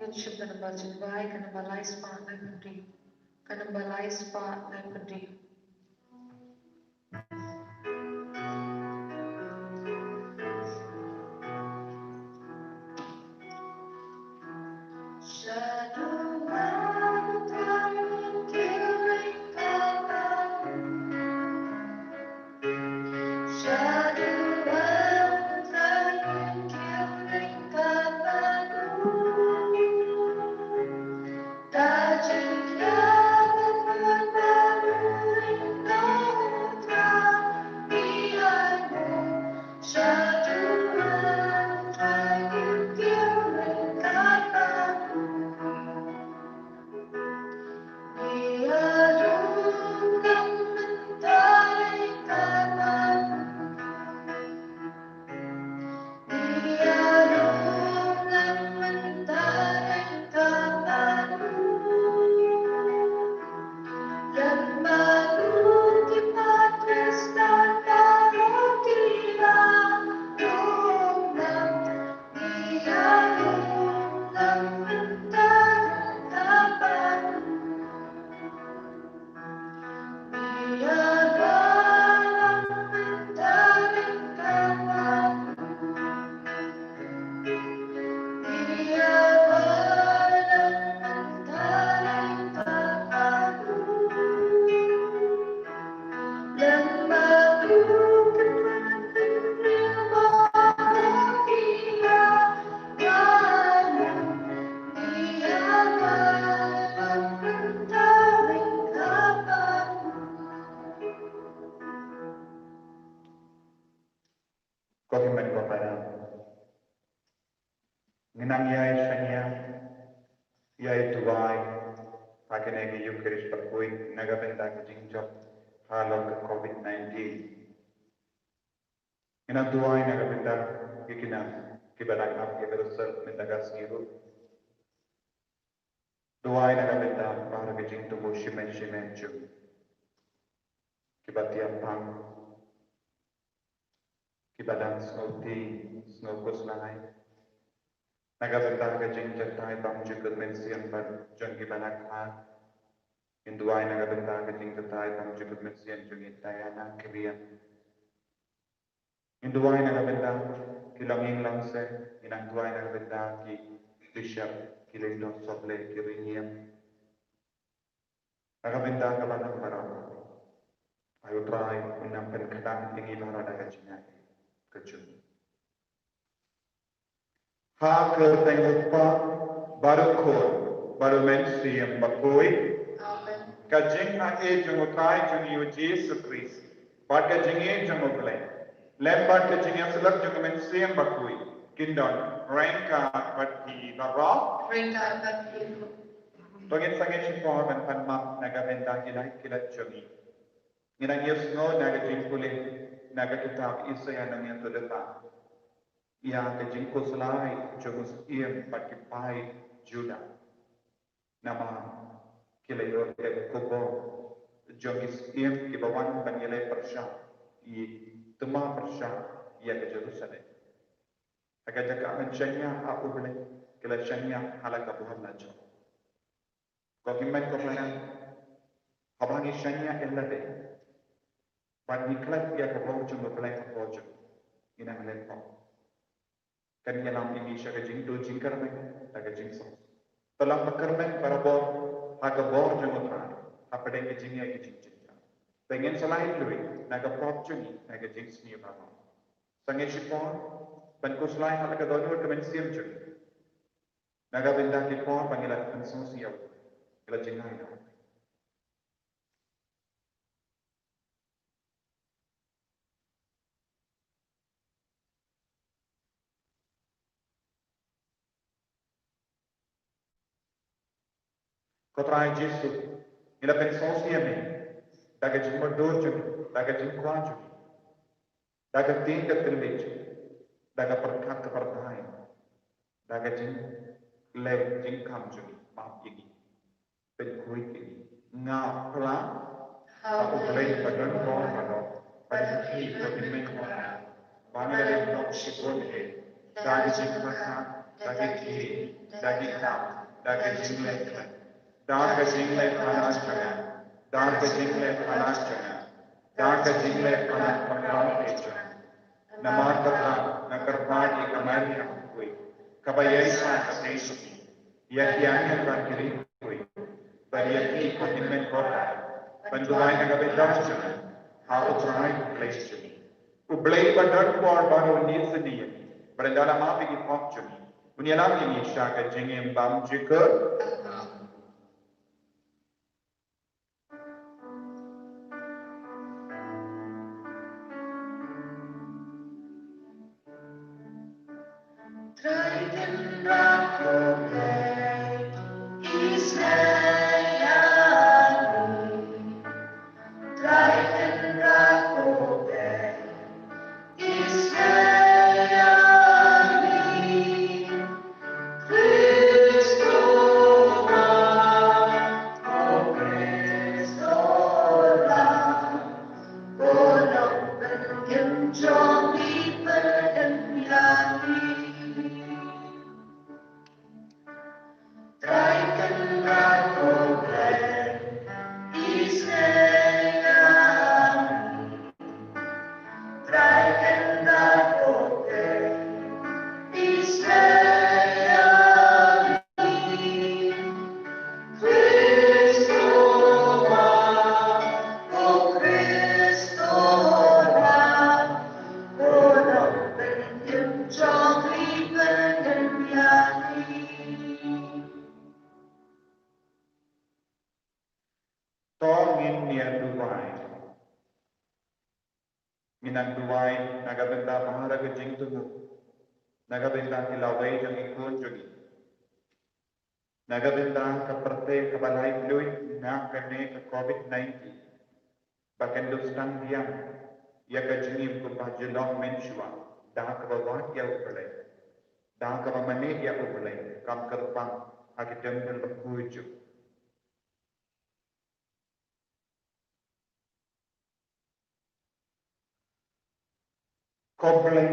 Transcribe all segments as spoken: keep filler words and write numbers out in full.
Ngin shim ka namba jingduwai, ka namba lai spah lai phew hynriew. Ka namba lai spah lai phew hynriew. Ko hynmen ko para, ngi nang ïai shaniah, ïai duwai ha kane ka Eucharist bakhuid na ka bynta ka jingjop halor ka covid nineteen. Ngi nang duwai na ka bynta ki khynnah kiba dang ap ïa ka result mynta ka sngi ruh. Duwai na ka bynta baroh ki jingthmu shimet shimet jong kiba tiap pang, kiba dang sngewthuh sngewkhuslai. Na ka bynta ka jingjahthait bymjukut mynsiem bad jong kiba la kha. Ngi duwai na ka bynta ka jingjahthait bymjukut mynsiem jong i Diana Kyrriang. Ngi duwai na ka bynta ki longïing longsem, ngi nang duwai na ka bynta ki bishop, ki lyngdoh sohblei, ki riewniam. Na ka bynta kaba nang baroh. Ai U Trai un nang pynkhlaiñ ïa ngi baroh da ka jingïaid ka jong u. Ha ka kyrteng U Kpa bad U Khun bad U Mynsiem Bakhuid. Amen. Ka jingaiei jong U Trai jong ngi U Jisu Khrist bad ka jingïeit jong U Blei lem bad ka jingïasyllok jong U Mynsiem Bakhuid kin don ryngkat bad phi baroh. Ryngkat bad phi ruh. To ngin sangeh shipor ban pan map na ka bynta ki lait ki lait jong ngi. Ngi nang ïohsngew na ka jingpule na ka kitab Isaïah nongïathuhlypa ïa ka jingkhuslai jong u syiem bad ki paid Judah. Namar ki la ïoh ïa ka khubor jong ki syiem kiba wan ban ïaleh pyrshah, ïa thma pyrshah ïa ka Jerusalem. Ha ka jaka ban shaniah ha U Blei, ki la shaniah ha la ka bor la jong. Ko hynmen ko para, haba ngi shaniah ïa lade bad ngi klet ïa ka bor jong U Blei ha ka bor jong ngi, ngi nang leh pop. Kan ïalam ïa ngi sha ka jingduh jingkyrmen da ka jingsngewsih. To lah ba kyrmen barabor ha ka bor jong U Trai hapdeng ka jingïaid ka jingjynjar. Te ngin sa lah ïaid lut na ka pop jong ngi na ka jingsniew baroh. Sangeh shipor ban khuslai ha la ka dohnud ka mynsiem jong ngi. Na ka bynta ki por ba ngi la pynsngewsih ïa U, ngi la jngai ïa U. Ko Trai Jisu, ngi la pynsngewsih ïa me da ka jingmutdur jong ngi, da ka jingkwah jong ngi, da ka tieng ka thylliej jong ngi, da ka pyrkhat ka pyrthai, da ka jingleh jingkham jong ngi, map ïa ngi, pynkhuid ïa ngi. Nga phla ha U Blei ba don bor baroh, bad ha phi ko hynmen ko para, ba ngi la leh noh shibun eh da ka jingpyrkhat, da ka khie, da ki kam, da ka jingleh kmen, da ka jingleh panas jong nga, da ka jingleh panas jong nga, da ka jingleh panas panas jong nga. Namar kata nga kyrpad ïa ka Maria kaba ïaisah ka tei jong ngi, ïa ki angel bad ki riewkhuid, bad ïa phi ko hynmen ko trai, ban duwai na ka bynta jong ngi ha U Trai U Blei jong ngi. U Blei uba don bor baroh un leit sha ïing, bad un da la map ïa ki pop jong ngi, un ïalam ïa ngi sha ka jingim bymjukut. Trai Kynrad ko Blei, isnei ïa ngi. Trai Kynrad ko Blei, isnei ïa ngi. Khrist u Ram, ko Khrist u Ram, ko Nongpynim jong ngi, pynim ïa ngi. Trai Kynrad ko Blei, isnei ïa ngi. Trai Kynrad ko Blei, isnei ïa ngi. Khrist u Ram, ko Khrist u Ram, ko Nongpynim jong ngi, pynim ïa ngi. To ngin ïa duwai. Ngin nang duwai na ka bynta baroh ka jingthmu, na ka bynta ki lawei jong ki khun jong ngi, na ka bynta ka pyrthei kaba la ïaid luid na kane ka covid nineteen, ba kan duh tang biang ïa ka jingim kumba jylliew mynshuwa, da kaba wad ïa U Blei, da kaba mane ïa U Blei, kam kyrpang ha ki templ bakhuid jong. Ko Blei,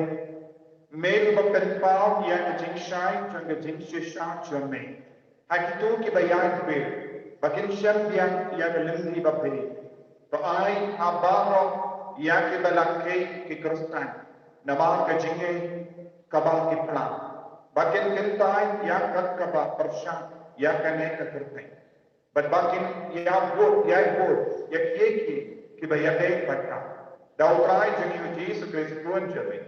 me uba pynpaw ïa ka jingshai jong ka jingshisha jong me ha kito kiba ïaid beit, ba kin shem biang ïa ka lynti ba phi, to ai ha baroh ïa kiba la kheiñ ki Khristan namar ka jingngeit kaba ki pla, ba kin kyntait ïa kat kaba pyrshah ïa kane ka kyrteng. Bad ba kin ïa bud, ïa bud ïa kiei kiei kiba ïadei bad ka. Da U Trai jong ngi U Jisu Khrist Khun jong me,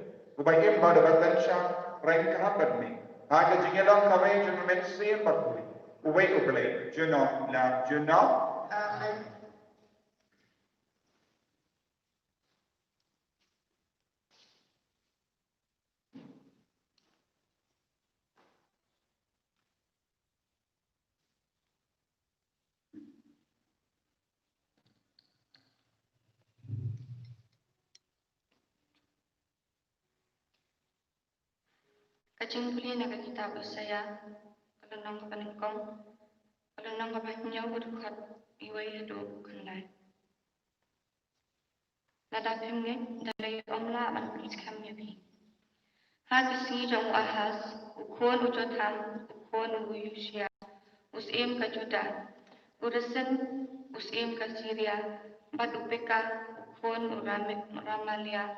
uba im bad uba synshar ryngkat bad me ha ka jingïalong kawei jong U Mynsiem Bakhuid, uwei U Blei, junom la junom. Amen. Ka jingpule na ka kitab Isaïah, ka lynnong kaba nyngkong, ka lynnong kaba hynñiew, ka dkhot kaba wei haduh kaba khyndai. Lada phim ngeit, da lei ym lah ban pynskhem ïa phi. Ha ki sngi jong u Ahaz, u khun u Jotham, u khun u Usia, u syiem ka Juda, u Rezin, u syiem ka Siria, bad u Pekah, u khun u Rami-, Ramalia,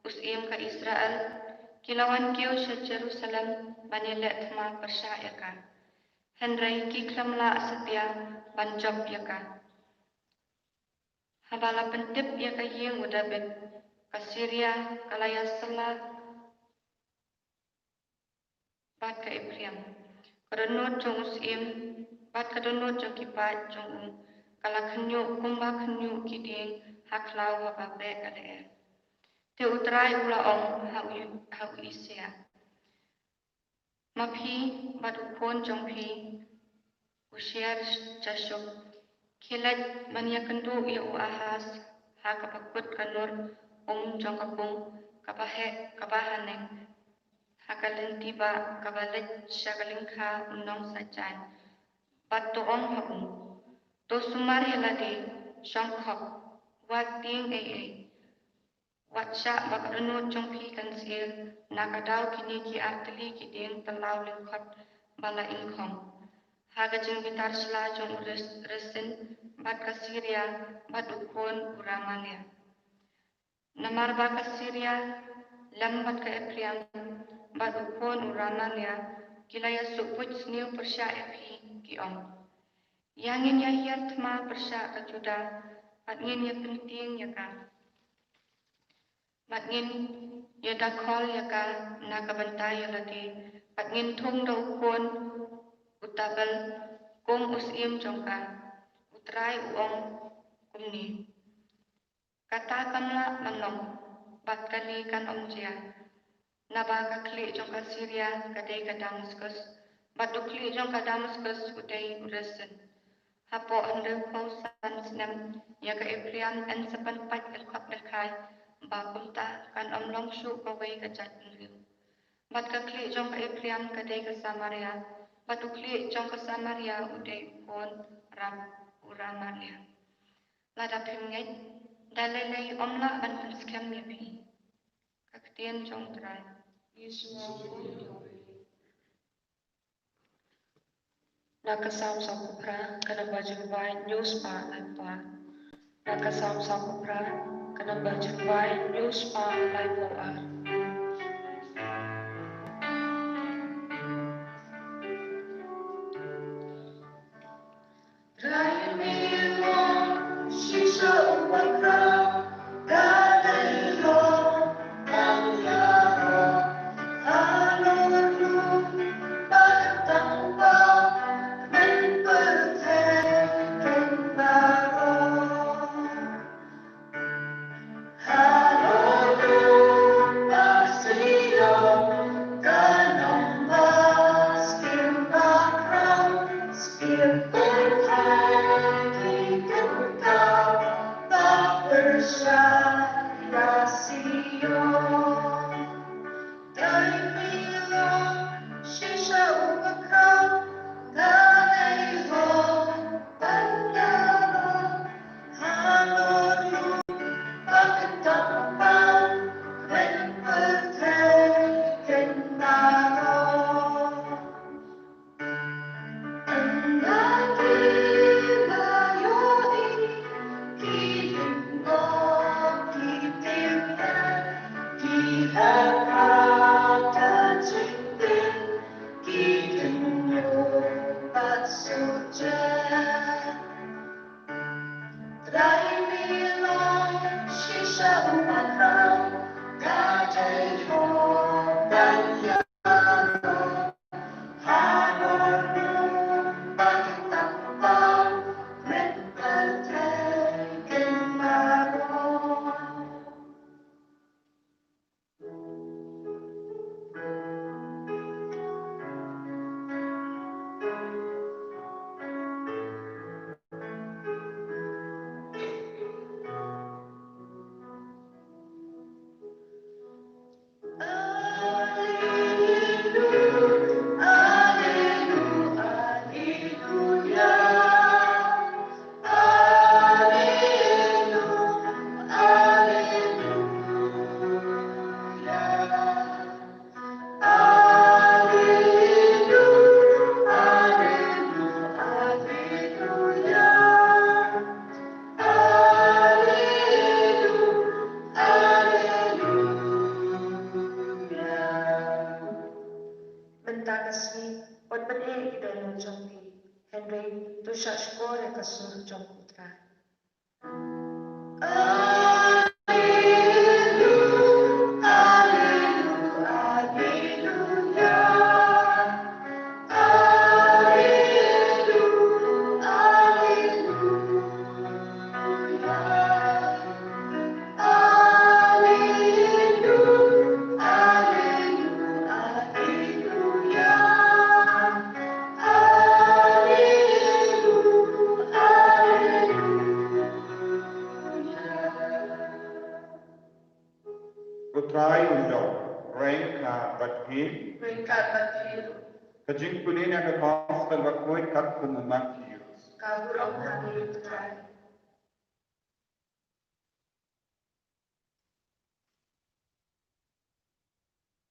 u syiem ka Israel, ki la wan kiew sha Jerusalem ban ïaleh thma pyrshah ïa ka. Hynrei ki khlem lah satia ban jop ïa ka. Haba la pyntip ïa ka ïing u Dabid, ka Siria ka la ïasylla bad ka Ephraim. Ka dohnud jong u syiem bad ka dohnud jong ki paid jong u ka la khynñiuh kumba khynñiuh ki dieng ha khlaw haba beh ka lyer. Te U Trai u la ong ha u, ha u Isaïah, ma phi bad u khun jong phi u Shear Jashub, khie leit ban ïakynduh ïa u Ahaz ha kaba kut ka nur um jong ka pung kaba heh kaba haneng, ha ka lynti ba kaba leit sha ka lyngkha u nongsaitjaiñ, bad to ong ha u, to sumar ïa lade, shong khop, wat tieng ei ei. Wat shah ba ka dohnud jong phi kan syier na ka daw kine ki artylli ki dieng tyllaw lyngkhot ba la ingkhong ha ka jingbitar sla jong u Res-, Resin bad ka Siria bad u khun u Ramalia. Namar ba ka Siria lem bad ka Ephraim bad u khun u Ramalia ki la ïa suh buit sniew pyrshah ïa phi, ki ong. Ïa ngin ïa hiar thma pyrshah ka Juda bad ngin ïa pyntieng ïa ka. Bad ngin ïa dakhol ïa ka na ka bynta ïa lade bad ngin thung da u khun u Tabel kum u syiem jong ka. U Trai u ong kumne. Kata kam lah ban long, bad kane kan ym jia. Naba ka khlieh jong ka Siria ka dei ka Damaskus, bad u khlieh jong ka Damaskus u dei u Resin. Hapoh hynriewphew san snem ïa ka Ephraim yn sa pynpait lyngkhot lyngkhai, ba kumta kan ym long shuh kawei ka jaitbynriew. Bad ka khlieh jong ka Ephraim ka dei ka Samaria, bad u khlieh jong ka Samaria u dei u khun Ram, u Ramalia. Lada phim ngeit, da lei lei ym lah ban pynskhem ïa phi. Ka ktien jong u Trai. Na ka Salm sawphew phra, ka namba jingwai hynñiew spah laiphew ar. Na ka Salm sawphew phra, ka namba jingwai hynñiew spah laiphew ar. Mynta ka sngi, wat pyneh ki dohnud jong phi, hynrei to shah shkor ïa ka sur jong u Trai. U Trai u ong, ryngkat bad phi. Ryngkat bad phi ruh. Ka jingpule na ka Gospel bakhuid katkum u Mathaios. Ka burom ha phi, U Trai.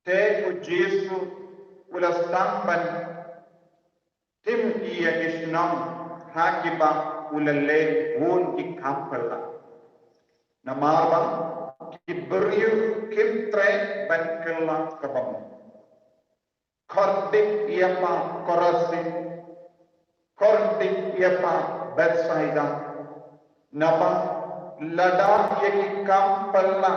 Te u Jisu u la sdang ban tim ïa ki shnong ha kiba u la leh bun ki kam phylla. Namar ba ki briew kim treh ban kylla kaba mut. Kordit ïa pha Korasin, kordit ïa pha Bethsaida. Naba lada ïa ki kam phylla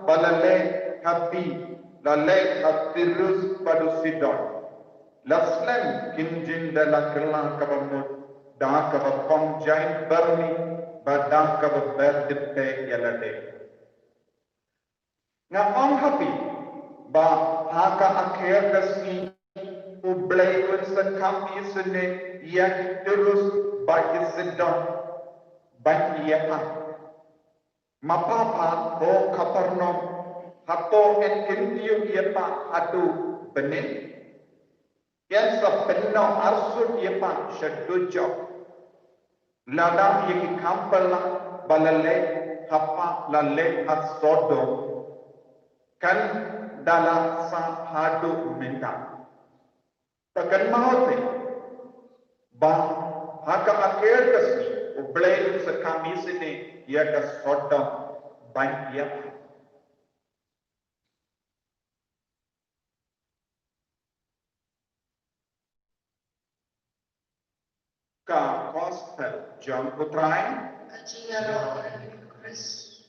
ba la leh ha phi la leh ha Tirus bad u Sidon, la slem kin jin da la kylla kaba mut da kaba phong jaiñ byrni bad da kaba ber dep te ïa lade. Nga ong ha phi ba ha ka akhir ka sngi U Blei un sa kham isynei ïa ki Tirus bad ki Sidon ban ïa pha. Ma pha pha, ko Kapernaum, hato yn kyntiew ïa pha haduh bneng? Yn sa pynnoh arsut ïa pha sha dujok. Lada ïa ki kam phylla ba la leh ha pha la leh ha Sodom, kan da la sah haduh mynta. Te kynmaw te ba ha ka akhir ka sngi U Blei un sa kham isynei ïa ka Sodom ban ïa pha. Ka Gospel jong U Trai. Ka jingïaroh ïa U Khrist.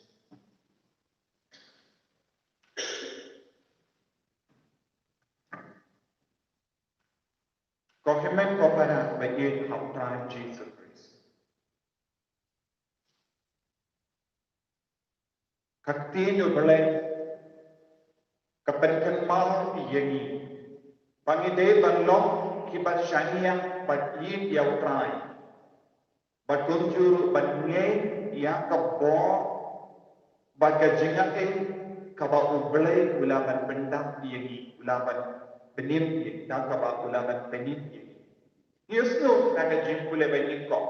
Ko hynmen ko para ba ïeit ha U Trai Jisu Khrist. Ka ktien U Blei ka pynkynmaw ïa ngi ba ngi dei ban long kiba shaniah bad ïeit ïa U Trai, bad kumjuh ruh ban ngeit ïa ka bor bad ka jingaiei kaba U Blei u la ban pyndap ïa ngi, u la ban pynim ïa ngi, da kaba u la ban pynim ïa ngi. Ïohsngew na ka jingpule ba nyngkong.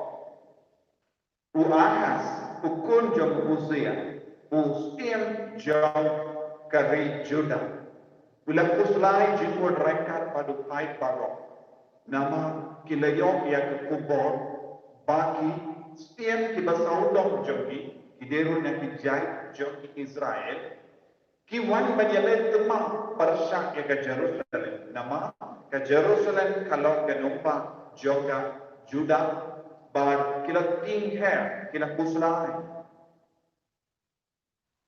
U Ahaz, u khun jong u Uzziah, u syiem jong ka ri Judah, u la khuslai jingmut ryngkat bad u paid baroh. Namar ki la ïoh ïa ka khubor ba ki syiem kiba sawdong jong ki, ki dei ruh na ki jait jong ki Israel, ki wan ban ïaleh tymmen pyrshah ïa ka Jerusalem. Namar ka Jerusalem ka long ka nongbah jong ka Judah, bad ki la tieng her, ki la khuslai.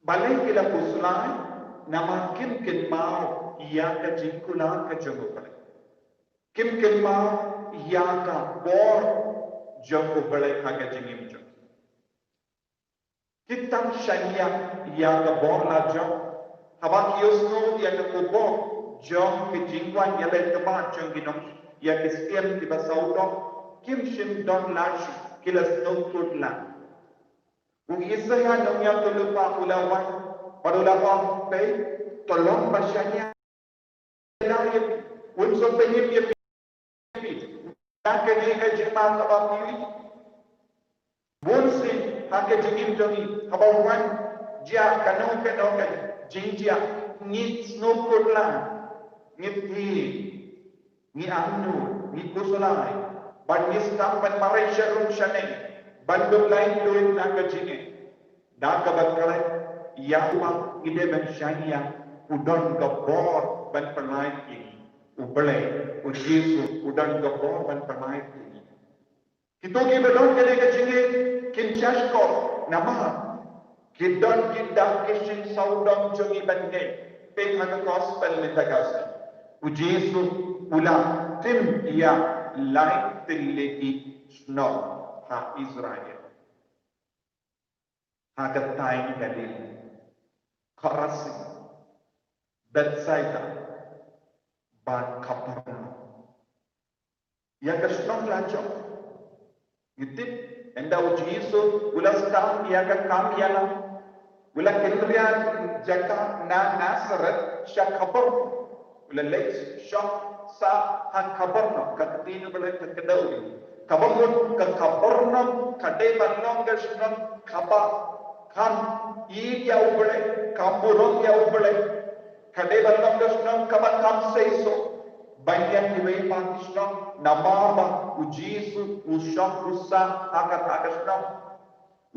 Balei ki la khuslai? Namar kim kynmaw ïa ka jingkular ka jong U Blei. Kim kynmaw ïa ka bor jong U Blei ha ka jingim jong ki. Ki tang shaniah ïa ka bor la jong. Haba ki ïohsngew ïa ka khubor jong ka jingwan ïaleh tymmen jong ki nong, ïa ki syiem kiba sawdong, kim shym don lad shuh, ki la sngewthuh lang. U Isaiah nongïathuhlypa u la wan bad u la ong, peit, to long ba shaniah ïa phi, un sa pynim ïa phi. Ïa kane ka jingma kaba phi ïohi bun sien ha ka jingim jong ngi, haba wan jia kano kano ka jingjia, ngi sngewkut lang, ngi tieng, ngi angnud, ngi khuslai, bad ngi sdang ban mareh sharum shaneng, ban duh laitluid na ka jingeh. Da kaba khlaiñ ïa uba ngi dei ban shaniah, u don ka bor ban pynlait ïa ngi. U Blei, U Jisu, u don ka bor ban pynlait ïa ngi. Kito kiba don kane ka jingngeit kin shahshkor, namar ki don ki dak ki shim sawdong jong ngi ban ngeit. Peit ha ka Gospel mynta ka sngi, U Jisu u la tim ïa lai tylli ki shnong ha Israel. Ha ka thaiñ Galili, Korasin, Bethsaida, bad Kapernaum. Ïa ka shnong la jong, ngi tip, ynda U Jisu u la sdang ïa ka kam ïalam, u la kynriah jaka na Nasaret sha Kapernaum. U la leit shong sah ha Kapernaum, ka ktien U Blei ka kdew. Kaba mut ka Kapernaum ka dei ban long ka shnong kaba kham ïeit ïa U Blei, kham burom ïa U Blei. ka dei ban long ka shnong kaba kham seisoh ban ïa kiwei pat ki shnong, namar ba u Jisu u shong u sah ha kata ka shnong.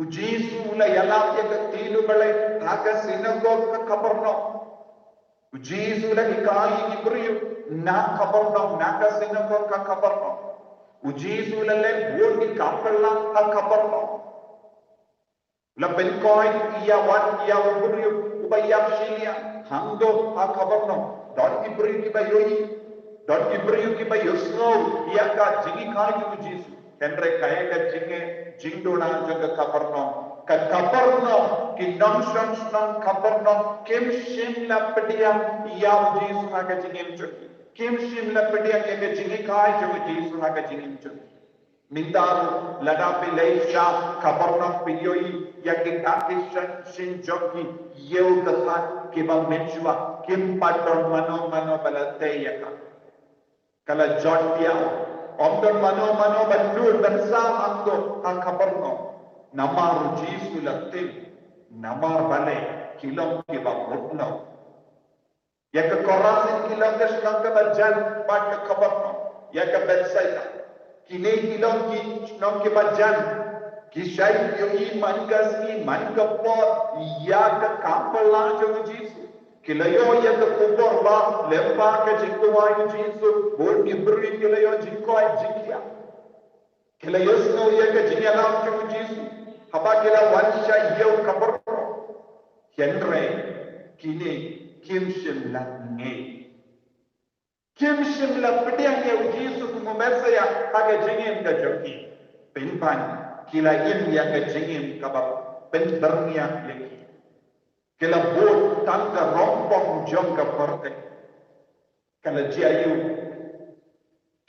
U Jisu u la ïalap ïa ka ktien U Blei ha ka sinagog ka Kapernaum. U Jisu u la hikai ïa ki briew na Kapernaum, na ka sinagog ka Kapernaum. U Jisu u la leh bun ki kam phylla ha Kapernaum. U la pynkhiah ïa wat ïa u briew uba ïap shiliang hangto ha Kapernaum. Don ki briew kiba ïohi, don ki briew kiba ïohsngew ïa ka jinghikai jong u Jisu. Hynrei kaei ka jingeh jingduna jong ka Kapernaum? Ka Kapernaum, ki nongshong shnong Kapernaum kim shym la pdiang ïa u Jisu ha ka jingim jong ki. Kim shym la pdiang ïa ka jinghikai jong u Jisu ha ka jingim jong ki. Mynta ruh lada phi leit sha Kapernaum phi ïohi ïa kita ki sha shin jong ki ïew ka khat kiba mynshuwa, kim pat don mano mano ba la tei ïa ka. Ka la jot ïa, ym don mano mano ban nud ban sah hangto ha Kapernaum. Namar u Jisu la tim, namar balei? Ki long kiba mutnong. Ïa ka Korasin ki long ka shnong kaba jan bad ka Kapernaum. Ïa ka Bethsaida. Kine ki long ki shnong kiba jan. Ki shait ïohi man ka sngi man ka por ïa ka kam phylla jong u Jisu. Ki la ïoh ïa ka khubor ba lyngba ka jingduwai u Jisu, bun ki briew ki la ïoh jingkoit jingkhiah. Ki la ïohsngew ïa ka jingïalam jong u Jisu haba ki la wan sha ïew Kapernaum. Hynrei kine kim shym la ngeit. Kim shym la pdiang ïa u Jisu kum u Messaïah ha ka jingim ka jong ki. Pynban ki la im ïa ka jingim kaba pynbyrngia ïa ki. Ki la bud tang ka rongpom jong ka pyrthei. Ka la jia ïa u.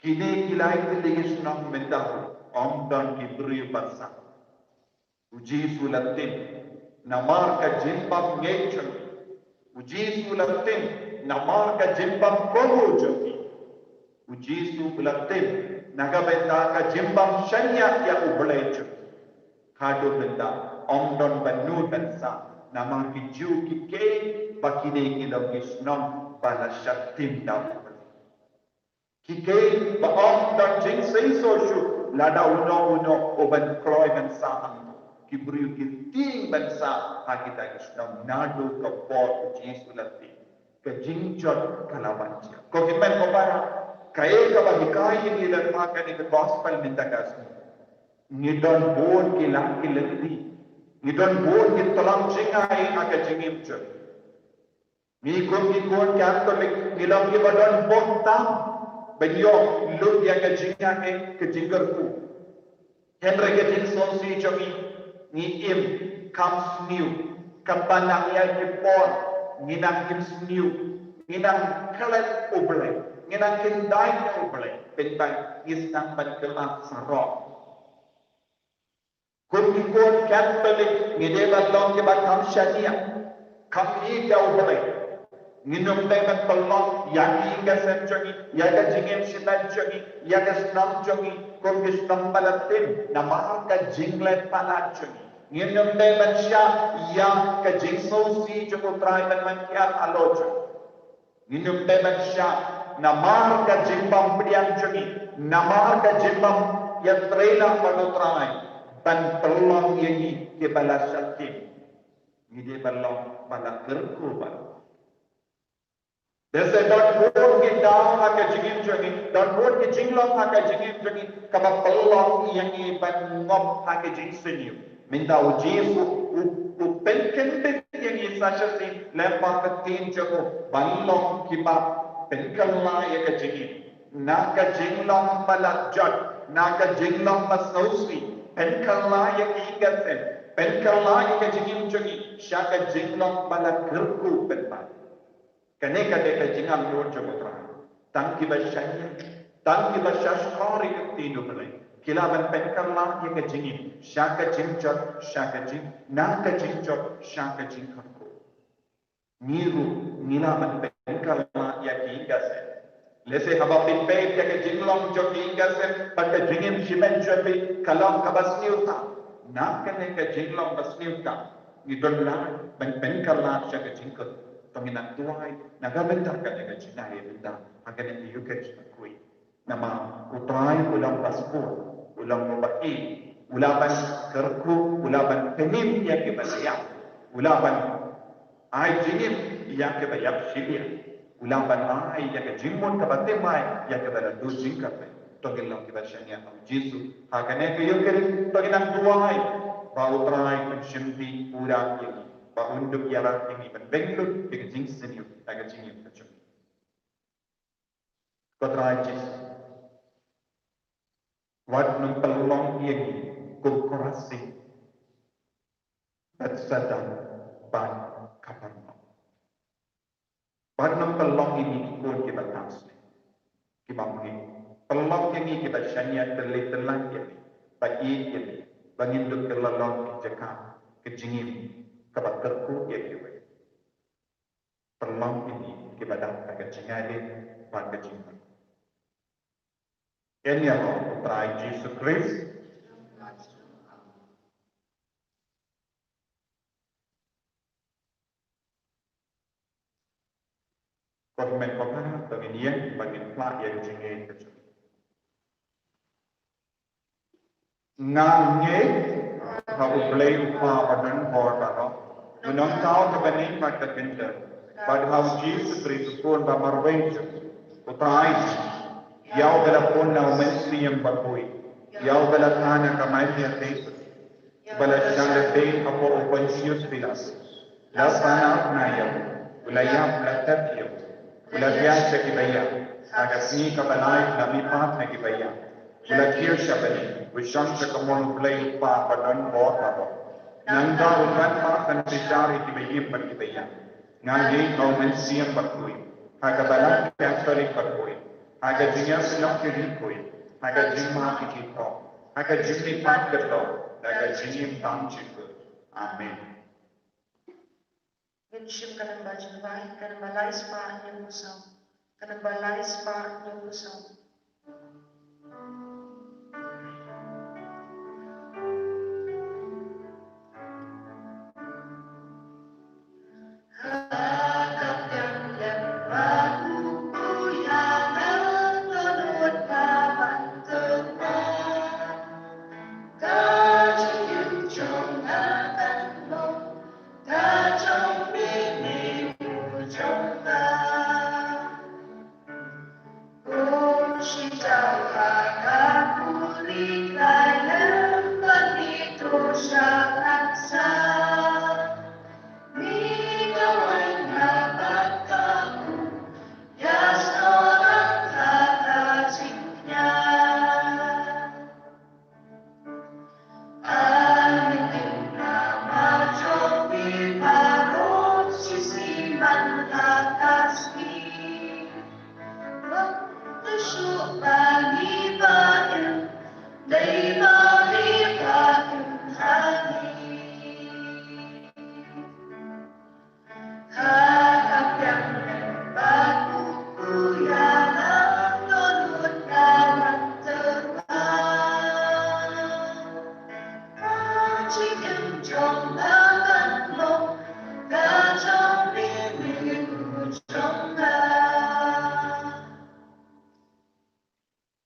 Kine ki lai tylli ki shnong mynta ruh ym don ki briew ban sah. U Jisu la tim namar ka jingbym ngeit jong ki. U Jisu la tim namar ka jingbym kohnguh jong ki. U Jisu u la tim na ka bynta ka jingbym shaniah ïa U Blei jong ki. Haduh mynta ym don ba nud ban sah namar ki Jiw ki khein ba kine ki long ki shnong ba la shah tim da U Blei. Ki khein ba ym don jingseisoh shuh lada uno uno u ban kloi ban sah hangto. Ki briew ki tieng ban sah ha kita ki shnong naduh ka por u Jisu la tim. Ka jingjot ka la wan jia. Ko hynmen ko para, kaei kaba hikai ïa ngi lyngba kane ka gospel mynta ka sngi? Ngi don bun ki lad ki lynti. Ngi don bun ki tyllong jngai ha ka jingim jong ngi. Ngi kum ki khun Katholik ngi long kiba don bun tam ban ïoh lut ïa ka jingangnud, ka jingkyrkhu. Hynrei ka jingsngewsih jong ngi, ngi im kham sniew. Katba nang ïa ki por ngi nang im sniew, ngi nang klet U Blei, ngi nang kyndait ïa U Blei. Pynban ngi sdang ban kylla sarong. Kum ki khun Katholik ngi dei ban long kiba kham shaniah, kham ïeit ïa U Blei. Ngin ym dei ban pynlong ïa ki ïing ka sem jong ngi, ïa ka jingim shimet jong ngi, ïa ka shnong jong ngi kum ka shnong ba la tim namar ka jingleh palat jong ngi. Ngin ym dei ban shah ïa ka jingsngewsih jong U Trai ban wan kiar halor jong ngi. Ngin ym dei ban shah namar ka jingbym pdiang jong ngi, namar ka jingbym ïatrei lang bad U Trai ban pynlong ïa ngi kiba la shah tim. Ngi dei ban long ba la kyrkhu bha. Te sa don bun ki daw ha ka jingim jong ngi, don bun ki jinglong ha ka jingim jong ngi kaba pynlong ïa ngi ban ngop ha ka jingsniew. Mynta u Jisu u, u pynkyndit ïa ngi sa shisien lyngba ka ktien jong u ban long kiba pynkylla ïa ka jingim na ka jinglong ba la jot, na ka jinglong ba sngewsih, pynkylla ïa ka ïing ka sem, pynkylla ïa ka jingim jong ngi sha ka jinglong ba la kyrkhu pynban. Kane ka dei ka jingangnud jong U Trai. Tang kiba shaniah, tang kiba shahshkor ïa ka ktien U Blei ki lah ban pynkylla ïa ka jingim sha ka jingjot, sha ka jing, na ka jingjot sha ka jingkyrkhu. Ngi ruh ngi lah ban pynkylla ïa ka ïing ka sem. Lehse haba phi peit ïa ka jinglong jong ka ïing ka sem bad ka jingim shimet jong phi ka long kaba sniew tam. Na kane ka jinglong ba sniew tam ngi don lad ban pynkylla sha ka jingkyrkhu. To ngin nang duwai na ka bynta kane ka jingaiei mynta ha kane ka Eucharist bakhuid. Namar U Trai u long ba sbun, u long uba ïeit, u lah ban kyrkhu, u lah ban pynim ïa kiba la ïap, u lah ban ai jingim ïa kiba ïap shiliang, u lah ban ai ïa ka jingmut kaba thymmai ïa kiba la duh jingkyrmen. To ngin long kiba shaniah ha U Jisu ha kane ka Eucharist. To ngin nang duwai ba U Trai un shimti pura ïa ngi, ba un dup ïarap ïa ngi ban beng lut ïa ka jingsniew ha ka jingim ka jong ngi. Ko Trai Jisu, wat nym pynlong ïa ngi kum Korasin, Bethsaida bad Kapernaum. Wat nym pynlong ïa ngi ki khun kiba tang sniew, kiba mngeit. Pynlong ïa ngi kiba shaniah, tylli tyllaiñ ïa me, ba ïeit ïa me, ba ngin dup kylla long ki jaka ka jingim kaba kyrkhu ïa kiwei. Pynlong ïa ngi kiba dap ha ka jingaiei bad ka jingmut. Ïa ngi ha U Trai Jisu Khrist. Ko hynmen ko para, to ngin ïeng ba ngin phla ïa ka jingngeit ka jong ngi. Nga ngeit ha U Blei U Kpa ba don bor baroh, U Nongthaw ka bneng bad ka khyndew, bad ha U Jisu Khrist U Khun ba marwei jong U Trai, ïa uba la pun na U Mynsiem Bakhuid, ïa uba la kha na ka Maria Theisotti, uba la shah lehse hapoh u Pontius Pilatus, la sahnarphna ïa u, u la ïap, la tep ïa u, u la thiah sha kiba ïap, ha ka sngi kaba lai u la mihpat na kiba ïap, u la kiew sha bneng, u shong sha kamon U Blei U Kpa ba don bor baroh. Nangta un wan pat ban bishar ïa kiba im bad kiba ïap. Nga ngeit ha U Mynsiem Bakhuid, ha ka Balang Katholik bakhuid, ha ka jingïasyllok ki riewkhuid, ha ka jingmap ïa ki doh, ha ka jingmihpat ka doh, ha ka jingim tang jingkut. Amen. Ngin shim ka namba jingduwai, ka namba lai spah hynñiew phew saw, ka namba lai spah hynñiew phew saw.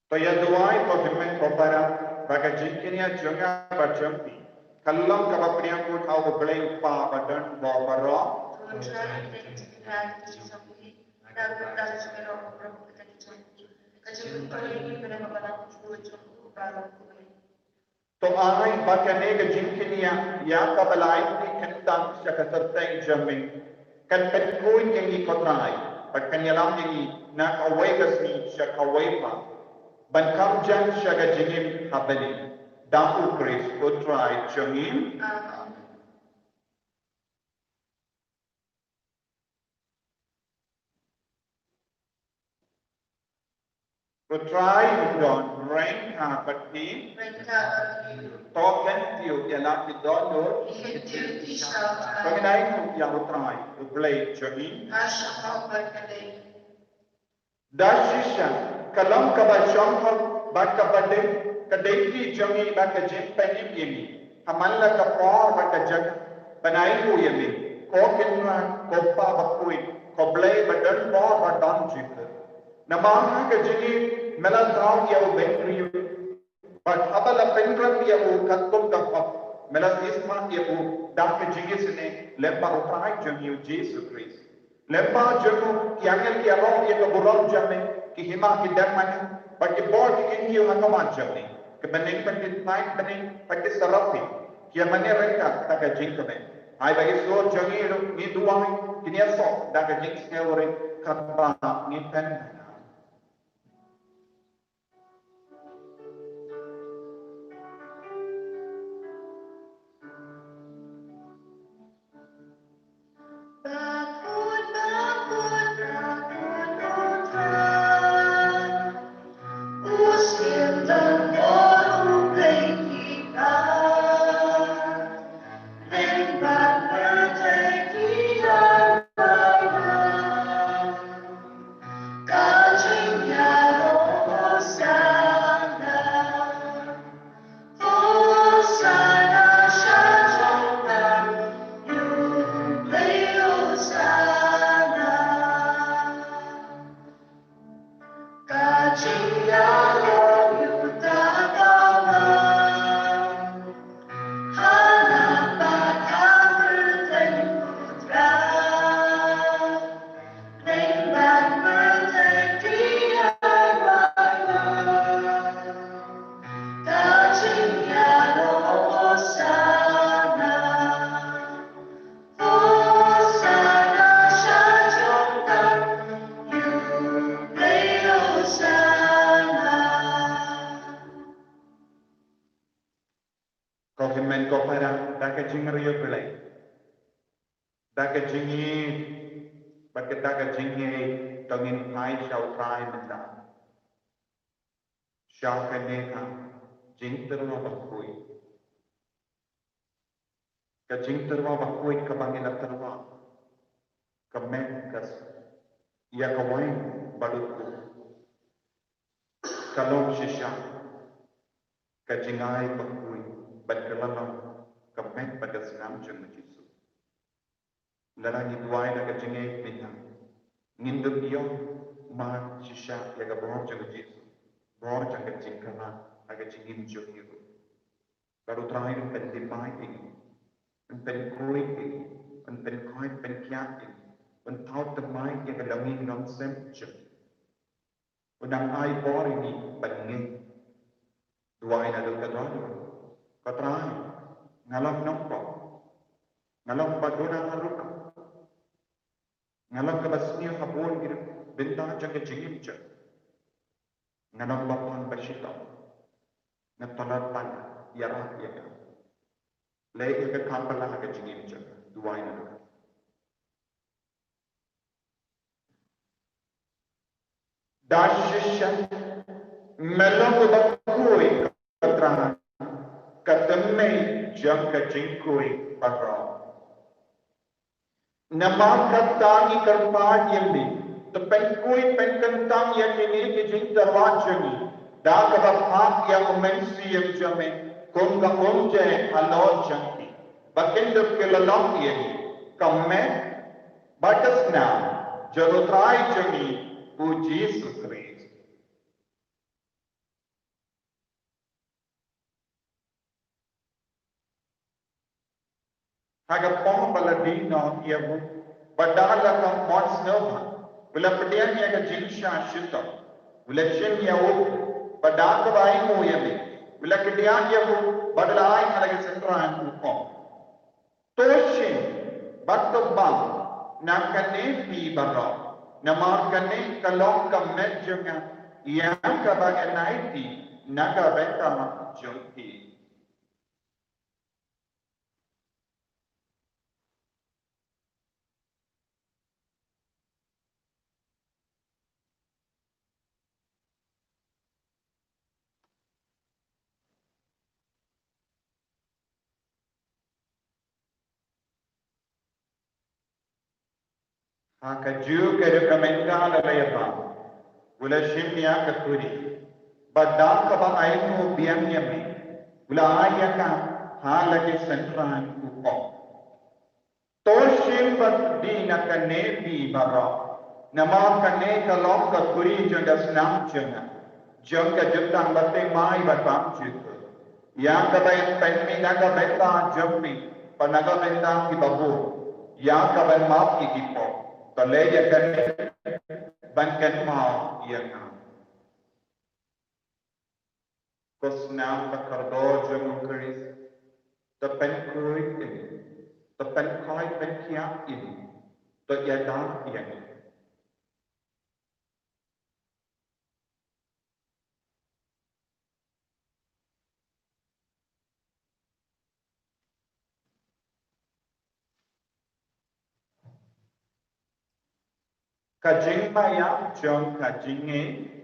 To ïa duwai ko hynmen ko para, ba ka jingkñia jong nga bad jong phi kan long kaba pdiang kut ha U Blei U Kpa ba don bor baroh. To ai ba kane ka jingkñia ïa kaba la ai kti khyntang sha ka kyrteng jong me kan pynkhuid ïa ngi ko Trai, bad kan ïalam ïa ngi na kawei ka sngi sha kawei pat ban kham jan sha ka jingim ha bneng. Da U Khrist U Trai jong ngi. Amen. U Trai un don ryngkat bad phi. Ryngkat bad phi. To kyntiew ïa la ki dohnud. Ki kyntiew ki sha U Trai. To ngin ainguh ïa U Trai U Blei jong ngi. Ka shah hok bad ka dei. Da shisha ka long kaba shong hok bad kaba dei ka dei ki jong ngi bad ka jingpynim ïa ngi ha man la ka por bad ka jaka ban ainguh ïa me. Ko Kynrad, ko Pa bakhuid, ko Blei ba don bor ba don jingkyrkhu. Namar ha ka jingïeit me la thaw ïa u bynriew. Bad haba la pynrem ïa u katkum ka hok, me la shisha ïa u da ka jingisynei lyngba u Trai jong ngi u Jisu Khrist. Lyngba jong u ki angel ki ïaroh ïa ka burom jong me, ki hima ki dem mane, bad ki bor ki kynthiew ha khmat jong me. Ki bneng bad ki tnat bneng bad ki seraphi ki ïamane ryngkat da ka jingkmen. Haba ki sur jong ngi ruh ngi duwai, kin ïasoh da ka jingsngewrit katba ngi pynbna. Ko hynmen ko para, da ka jingriewblei, da ka jingïeit, bad ka da ka jingïeit, to ngin phai sha u Trai mynta. Sha kane ka jingtyrwa bakhuid. Ka jingtyrwa bakhuid kaba ngi la tyrwa. Ka met ka s-, ïa ka waiñ balutu. Ka long shisha ka jingai bakhuid bad ka la long ka met bad ka snam jong u Jisu. Lada ngi duwai da ka jingngeit mynta, ngin dup ïoh mad shisha ïa ka bor jong u Jisu, bor jong ka jingkyrpad ha ka jingim jong ngi ruh. Bad u Trai un pynthymmai ïa ngi, un pynkhuid ïa ngi, un pynkhuid pynkhiah ïa ngi, un thaw thymmai ïa ka longïing longsem jong ngi. Un nang ai bor ïa ngi ban ngeit. Duwai naduh ka dohnud. Ko Trai, nga long nongpop. Nga long ba duna harum. Nga long kaba sniew ha bun ki bynta jong ka jingim jong. Nga long ba pan ba shitom. Nga tolot ban ïarap ïa ka. Leh ïa ka kam ba lah ha ka jingim jong. Duwai naduh ka. Da shisha me long uba khuid, ko Trai, ka tymmen jong ka jingkhuid baroh. Namar kata ngi kyrpad ïa me, to pynkhuid pynkyntang ïa kine ki jingtyrwa jong ngi da kaba phah ïa u Mynsiem jong me kum ka umjai halor jong ki, ba kin dup ki la long ïa ngi ka met bad ka snam jong u Trai jong ngi u Jisu Khrist. Ha ka por ba la dih noh ïa u, bad da la ka mon sngewbha, u la pdiang ïa ka jingshah shitom, u la shim ïa u, bad da kaba ainguh ïa me, u la kdiah ïa u, bad u la ai ha la ki synran, u ong: To shim bad to bam na kane phi baroh, namar kane ka long ka met jong nga, ïa kaba ngan ai phi na ka bynta jong phi. Ha kajuh ka dei ka mynta la lei bam, u la shim ïa ka khuri, bad da kaba ainguh biang ïa me, u la ai ïa ka ha la ki synran, u ong: To shim Pynbeit na kane phi baroh, namar kane ka long ka kuri jong ka snam jong nga, jong ka jutang bathymmai bad bymjukut. Ïa kaba pynmih na ka bynta jong phi bad na ka bynta kiba bun, ïa kaban map ïa ki pop. To leh ïa kane ban kynmaw ïa nga. Ko snam ba kordor jong u Khrist, to pynkhuid ïa ngi, to pynkhuid pynkhiah ïa ngi, to ïada ïa ngi. Ka jingmaïap jong ka jingngeit.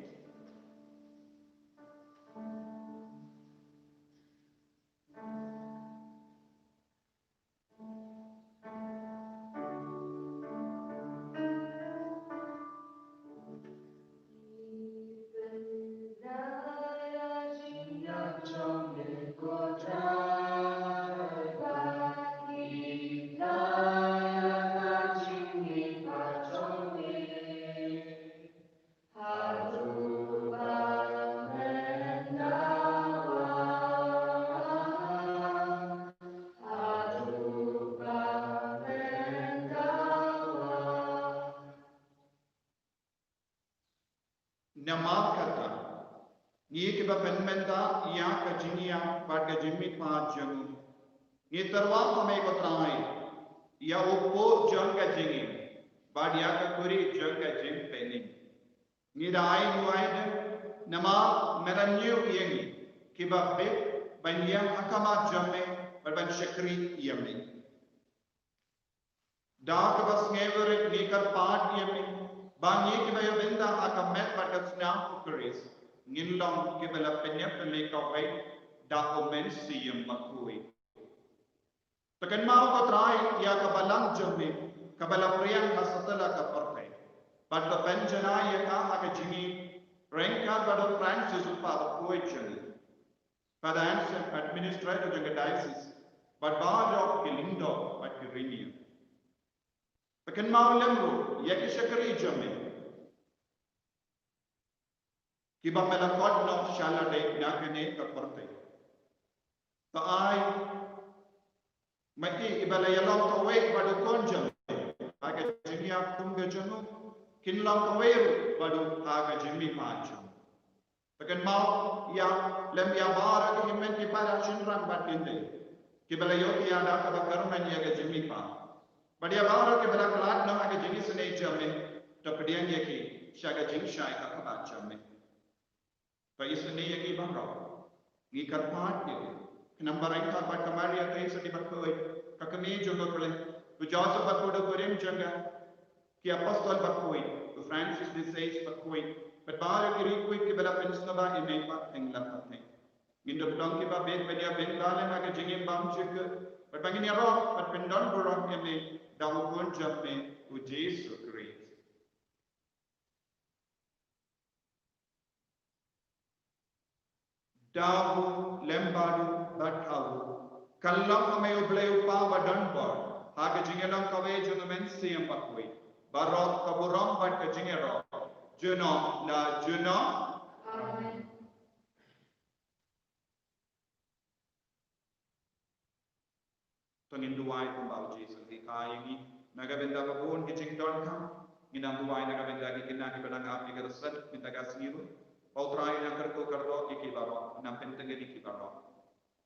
Namar kata, ngi kiba pynmynta ïa ka jingïap bad ka jingmihpat jong u, ngi tyrwa ha me ko Trai, ïa u kpoh jong ka jingim bad ïa ka kuri jong ka jingpynim. Ngi da ai duwai de namar me la ñiew ïa ngi kiba bit ban ïeng ha khmat jong me bad ban shakri ïa me. Da kaba sngewrit ngi kyrpad ïa me ba ngi kiba ïa bynta ha ka met bad ka snam u Khrist ngin long kiba la pynïap pynleit kawei da u Mynsiem Bakhuid. To kynmaw ko Trai ïa ka balang jong me kaba la pdiang ha satlak ka pyrthei, bad to pynjanai ïa ka ha ka jingim ryngkat bad u Francis u Papa bakhuid jong ngi, Father Anselm, administrator jong ka diocese, bad baroh ki lyngdoh bad ki rynïeng. To kynmaw lem ruh ïa ki shakri jong me kiba me la khot noh sha lade na kane ka pyrthei. To ai ma ki kiba la ïalong kawei bad u Khun jong me ha ka jingïap kum ka jong u, kin long kawei ruh bad u ha ka jingmihpat jong u. To kynmaw ïa lem ïa baroh ki hynmen ki para shynrang bad ki khynnah kiba la ïoh ïa da kaba kyrmen ïa ka jingmihpat, bad ïa baroh kiba la khlad noh ha ka jingisynei jong me, to pdiang ïa ki sha ka jingshai ha khmat jong me. To isynei ïa ki baroh. Ngi kyrpad ïa ki, khnang ba ryngkat bad ka Maria Theisotti bakhuid, ka kmie jong ka Blei, u Joseph bakhuid u kurim jong ka, ki apostol bakhuid, u Francis de Sales bakhuid, bad baroh ki riewkhuid kiba la pynsngewbha ïa me pat teng la pat teng, ngin dup long kiba bit ban ïa bynta lem ha ka jingim bymjukut, bad ba ngin ïaroh bad pyndon burom ïa me da u Khun jong me u Jisu Khrist. Da u lem bad u bad ha u, kyllon ha me u Blei u Kpa badonbor, ha ka jingïalong kawei jong u Mynsiem Bakhuid, baroh ka burom bad ka jingïaroh, junom la junom. Amen. To ngin duwai kumba u Jisu u hikai ïa ngi. Na ka bynta ba bun ki jingdonkam, ngin nang duwai na ka bynta ki khynnah kiba nang ap ïa ka result mynta ka sngi ruh, ba u Trai un nang kyrkhu kyrdoh ïa ki baroh, un nang pyntngen ïa ki baroh.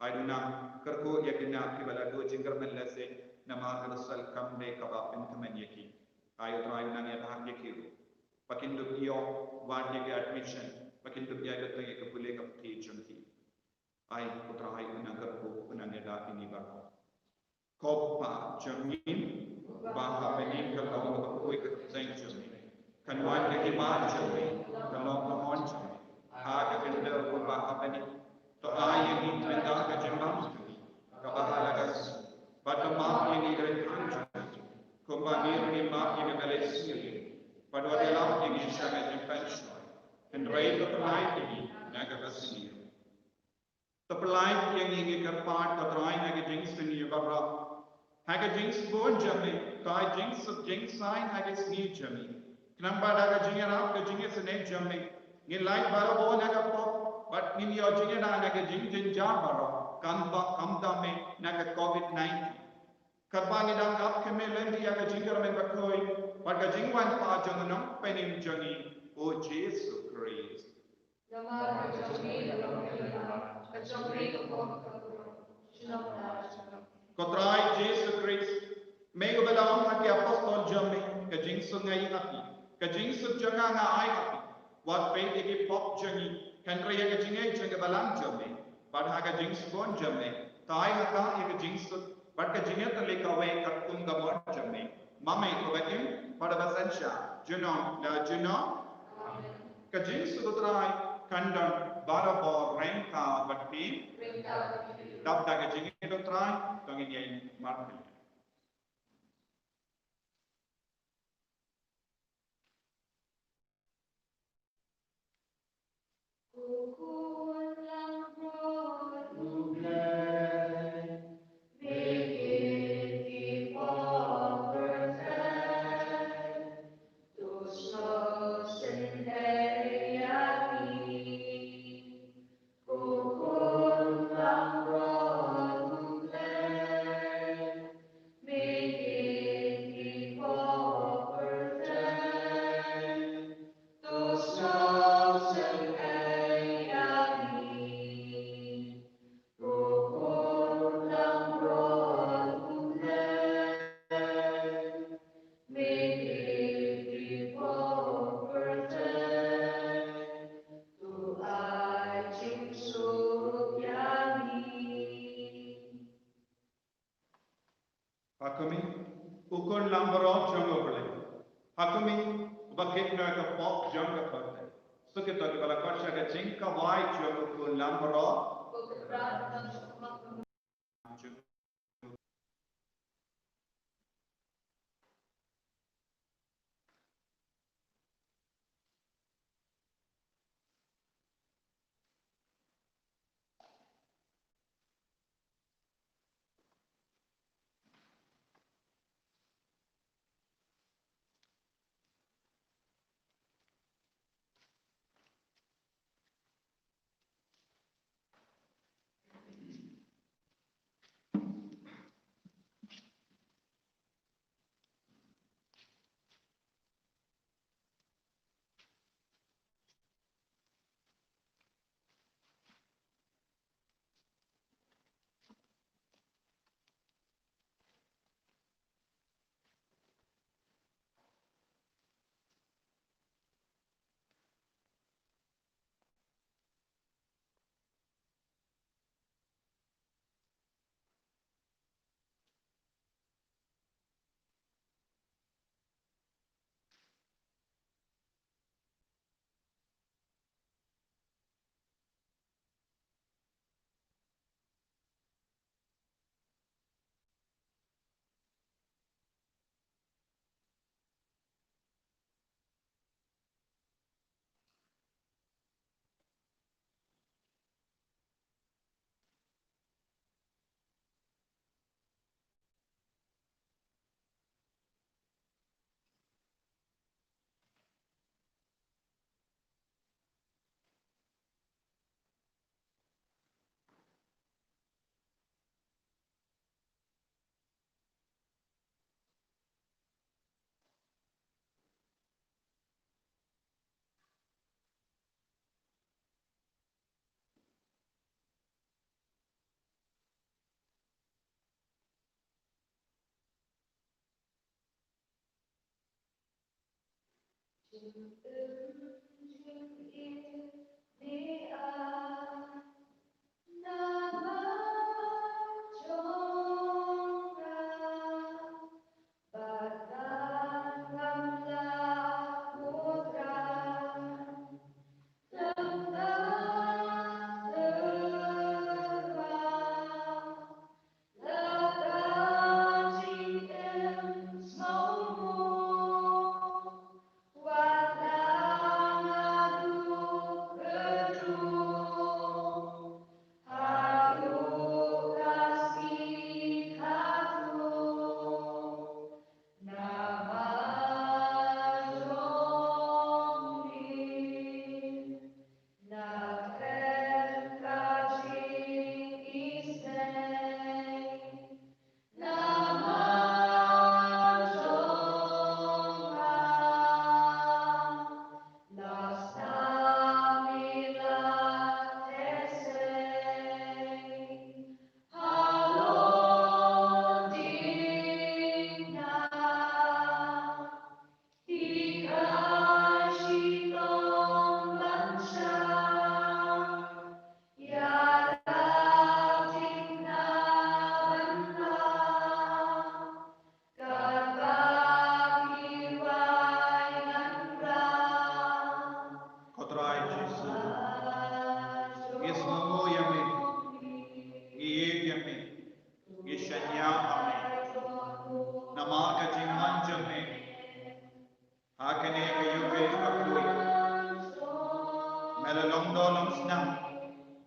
Ai, un nang kyrkhu ïa ki khynnah kiba la duh jingkyrmen lehse namar ka result kam dei kaba pynkmen ïa ki. Ai, u Trai un nang ïada ïa ki ruh ba kin dup ïoh wad ïa ka admission, ba kin dup ïai bteng ïa ka pule ka puthi jong ki. Ai, u Trai un nang kyrkhu, un nang ïada ïa ngi baroh. Ko Kpa jong ngi ba ha bneng, ka long ka bakhuid ka kyrteng jong me. Kan wan ka hima jong me, ka long ka mon jong me ha ka khyndew kumba ha bneng. To ai ïa ngi mynta ka jingbam jong ngi kaba ha la ka sngi, bad to map ïa ngi ka ryngkang jong ngi, kumba ngi ruh ngi map ïa kiba leh sniew ïa ngi. Bad wat ïalam ïa ngi sha ka jingpynshoi, hynrei to pyllait ïa ngi na kaba sniew. To pyllait ïa ngi, ngi kyrpad ko Trai, na ka jingsniew baroh, Ha ka jingsbun jong me, to ai jingsuk jingsaiñ ha ka sngi jong me. Khnang ba da ka jingïarap ka jingïaseng jong me, ngin lait barabor na ka pop, bad ngin ïoh jingïada na ka jingjynjar baroh, kaba khamtam me na ka covid nineteen. Katba ngi dang ap khmih lynti ïa ka jingkyrmen bakhuid bad ka jingwan pat jong u Nongpynim jong ngi, u Jisu Khrist. Namar ka jong me ka long ka ïing, ka jong me ka pop ka burom, junom la junom. Ko Trai Jisu Khrist, me uba la ong ha ki apostol jong me, ka jingsuk nga ai ha phi, ka jingsuk jong nga nga ai ha phi. Wat peit ïa ki pop jong ngi, hynrei ïa ka jingngeit jong ka balang jong me. Bad ha ka jingsbun jong me, to ai ha ka ïa ka jingsuk bad ka jingïatylli kawei katkum ka mon jong me. Ma me uba im bad uba synshar, junom la junom. Amen. Ka jingsuk u Trai kan don barabor ryngkat bad phi. Ryngkat bad phi. Dap da ka jingïeit u Trai, to ngin ïeng marmar. Ha khmih, u Khun langbrot jong U Blei. Ha khmih, uba kit noh ïa ka pop jong ka pyrthei. Suk ïa to kiba la khot sha ka jingkawei jong u Khun langbrot.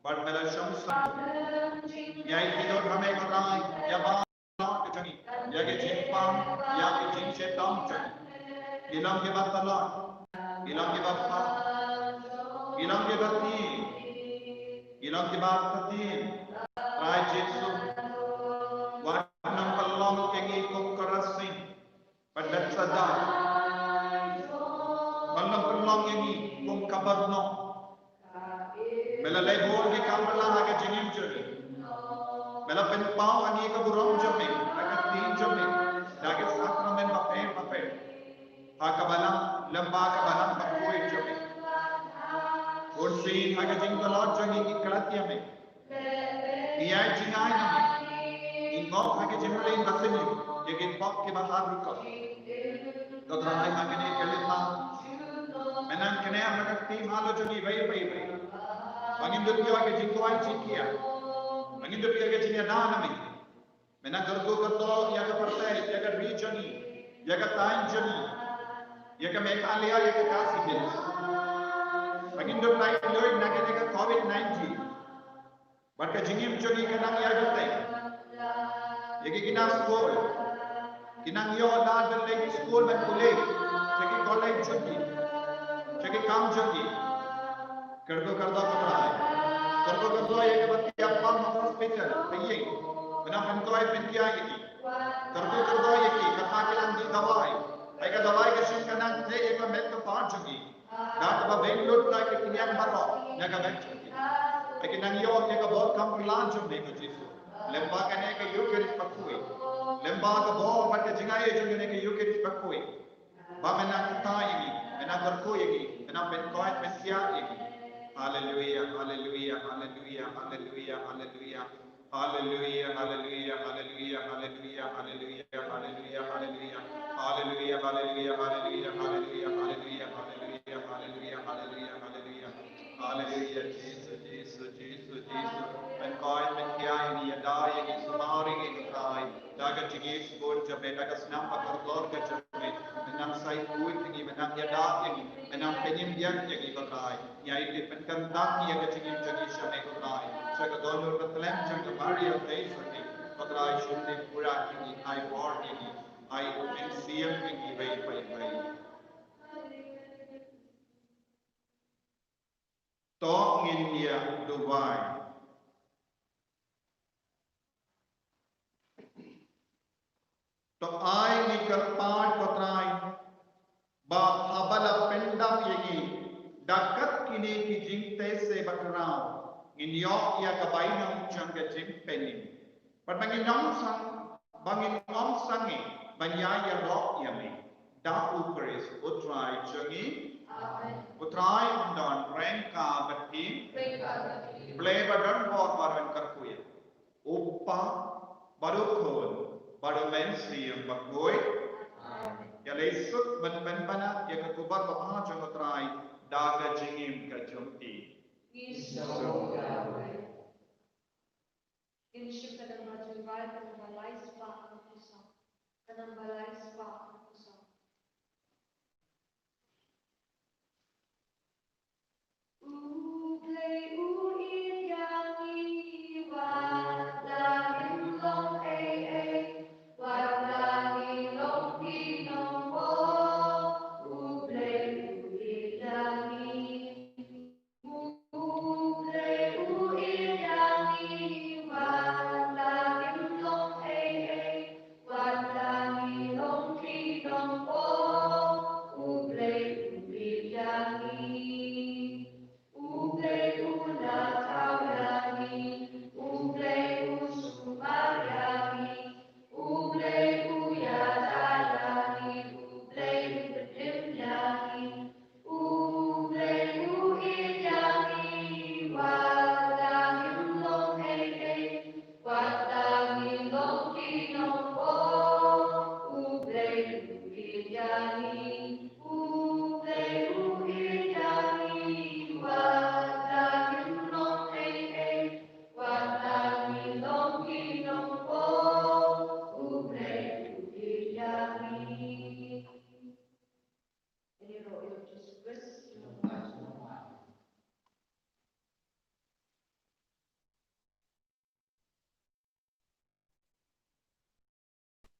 Bad me la shong sah. Ïa ïeit ïa ka me ka rai, ïa ba ka jong ngi, ïa ka jingpang, ïa ka jingshitom jong ngi. Ngi long kiba talak, ngi long kiba pang, ngi long kiba ti, ngi long kiba ti. Trai Jisu, wat nang pynlong ïa ngi kum ka rasing. Bad leit sa da. Ban ym pynlong ïa ngi kum ka barnong. Me la leh bun ki kam bha ha ka jingim jong ngi. Me la pynpaw ïa ngi ka burom jong me, ha ka ktien jong me, da ki sakramen bapher bapher. Ha ka balang, lem bad ka balang bakhuid jong me. Bun sien ha ka jingtlot jong ngi ngi klet ïa me. Ngi ïai jngai na me. Ngi ngop ha ki jingriang ba sniew ïa ki pop kiba har rukom. Ko Trai, ha kane ka lypa, me nang kynnoh ha ka ktien halor jong ngi iwei pa iwei. Ba ngin dup ïa ka jingduwai jingkyrkhu. Ba ngin dup ïa ka jingïada na me. Me nang kyrkhu kyrdoh ïa ka pyrthei, ïa ka ri jong ngi, ïa ka thaiñ jong ngi, ïa ka Meghalaya, ïa ka Khasi Hills. Ba ngin dup ïa ka Covid nineteen. Bad ka jingim jong ngi ka nang ïa ka tei. Ïa ki khynnah skul ki nang ïoh lad ban leit skul ban pule sha ki college jong ki, sha ki kam jong ki. Kyrkhu kyrdoh ko Trai. Kyrkhu kyrdoh ïa kiba thiah pang ha hospital, ha ïing. Me nang pynkoit pynkiah ïa ki. Kyrkhu kyrdoh ïa ki, kata ki nang dih dawai. Ai ka dawai ka shu ka nang theh ïa ka met ka phad jong ki. Da kaba beng lut na ki khñiang baroh na ka bynta jong ki. Ai ki nang ïoh ïa ka bor kam pynlong jong me ko Jisu. Lem bad kane ka Eucharist bakhuid. Lem bad ka bor bad ka jingai jong kane ka Eucharist bakhuid. Ba me nang kyrteng ïa ngi, me nang kyrkhu ïa ngi, me nang pynkoit pynkiah ïa ngi. Haleluia, haleluia, haleluia, haleluia, haleluia. Haleluia, haleluia, haleluia, haleluia, haleluia, haleluia, haleluia. Haleluia, haleluia, haleluia, haleluia, haleluia, haleluia, haleluia, haleluia, haleluia. Haleluia, Jisu, Jisu, Jisu, Jisu. Pynkoit pynkiah ïa ngi, ïada ïa ngi, sumar ïa ngi ko Trai. Da ka jingïeit bun jong me, da ka snam bakordor ka jong me. Me nang sai khuid ïa ngi, me nang ïada ïa ngi, me nang pynïeng ïa ngi ko Trai. Ngi aiti pynkyntang ïa ka jingim jong ngi sha me ko Trai. Sha ka dohnud ka tlem jong ka Maria Theisotti. Ko Trai shu tip pura ïa ngi, ai bor ïa ngi, ai mynsiem ïa ngi iwei pa iwei. To ngin ïa duwai. To ai ngi kyrpad ko Trai ba haba la pyndap ïa ngi da kat kine ki jingtei se ba khraw, ngin ïoh ïa ka bainong jong ka jingpynim. Bad ba ngin ym sang, ba ngin ym sangeh ban ïa ïaroh ïa me. Da U Khrist U Trai jong ngi. Amen. U Trai un don ryngkat bad phi. Ryngkat bad phi. Blei ba don bor ba don kyrkhu ïa U Kpa bad U Khun bad U Mynsiem Bakhuid. Amen. Ïa lei suk ban pynbna ïa ka khubor babha jong U Trai da ka jingim ka jong phi. Ngi sngewbha ïa U Blei. Ngin shim ka namba jingrai, ka namba lai spah hynriew san. Ka namba lai spah hynriew san. U Blei,